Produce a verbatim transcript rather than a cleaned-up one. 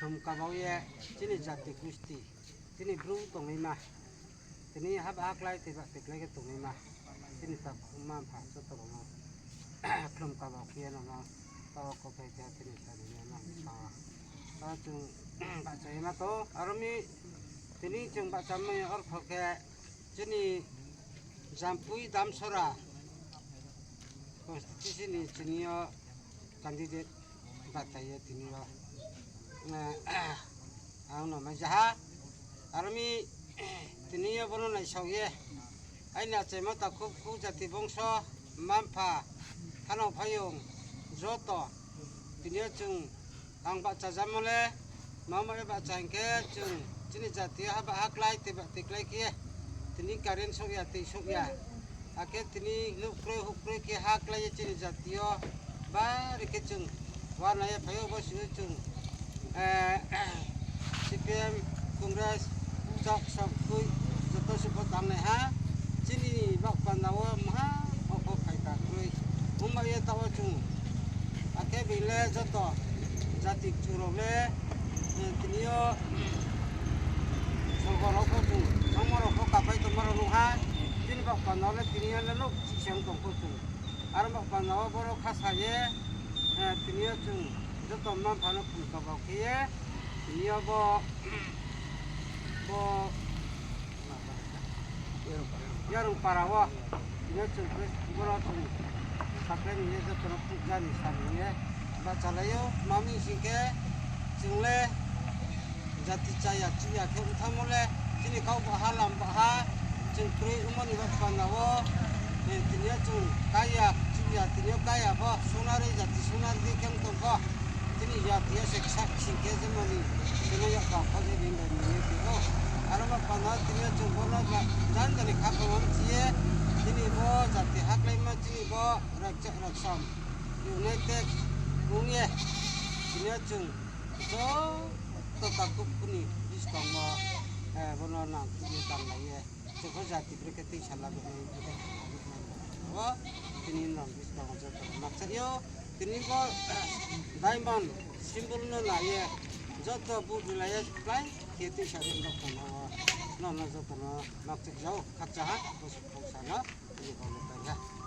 Khlum kabao ye chini jati gusti, chini Bru tongnaima, tini haba haklái teiba teiklái khe tongnaima, chini takhu mma mpha joto rao no khlum kabao khe ye nono taoh wo kauthai khe chini sari ye nang sa. Taoh chung bahcha ye ma tong, aro mi tini chung bahcha mai ortho khe chini Jampui Damsora constituency ni chini yo candidate batai ye tini yo, eh, ang no mai ja ha. Aro mi tini yo bono naisao ye, aini achaimo takhu khu jati bongso, mma mpha, thanao phaiyong, joto, tini yo chung ang bahchajamo le, mama ye bahcha hing khe chung chini jati yo haba haklái teiba teiklái khe ye, tini current souh ya, tei souh ya. Akhe tini nouh kroi houh kroi khe haklái ye chini jati yo bari khe chung uana ye phai ou, bo sini chung, eh, C P M, Congress, chak sam kroi, joto se pho tangnai ha, chini baoh panda wo mha pho pho phai ta kroi. Ongba ye taoh wo chung, akhe being le joto jati kchu rao le, eh, tini yo sorgo rao pho chung thangmo rao pho kapai tongma rao nuh ha, chini baoh panda wo le tini yo le nouh chih se ong tong pho chung. Aro baoh panda wo boro khasa ye, eh, tini yo chung joto mma mpha no khlum kabao khe ye, tini yo bo, bo, Yarung para wo, tini yo chung khe boro chung saklai ni ye joto no phnuh ja ni sa ni ye bahchalai ou, tma mi sing khe chung le jati chaya chuya khe ong thanngmo le, chini kau baha lam baha, chung kroi ongmo ni baoh panda wo, eh, tini yo chung kaya chuya, tini yo kaya pho, sunari jati sunari di khe ong tong pho, chini jati yo se ksa sing khe jemoni, chini yo kau pho je being bai ni ye tong ou. Aro baoh panda wo tini yo chung bo no ja-, janja ni khaphang wo mchi ye, chini bo jati haklaima, chini bo rakcha raksom united ong ye, tini yo chung joto takhu khu ni buskang wo, eh, bo no nangkhuh ye tanglai ye, chung pho jati brekhe tuisa labu nai, brekhe thang labu nai, o tini nrao buskang wo joto no makcha ou. Tini bo diamond symbol no nai ye joto vote rilai ye klái khe tuisa ri nrao tong ou. Nono joto no makcha ou, khakcha ha, bo se khaksa no, tini bo no tong ha.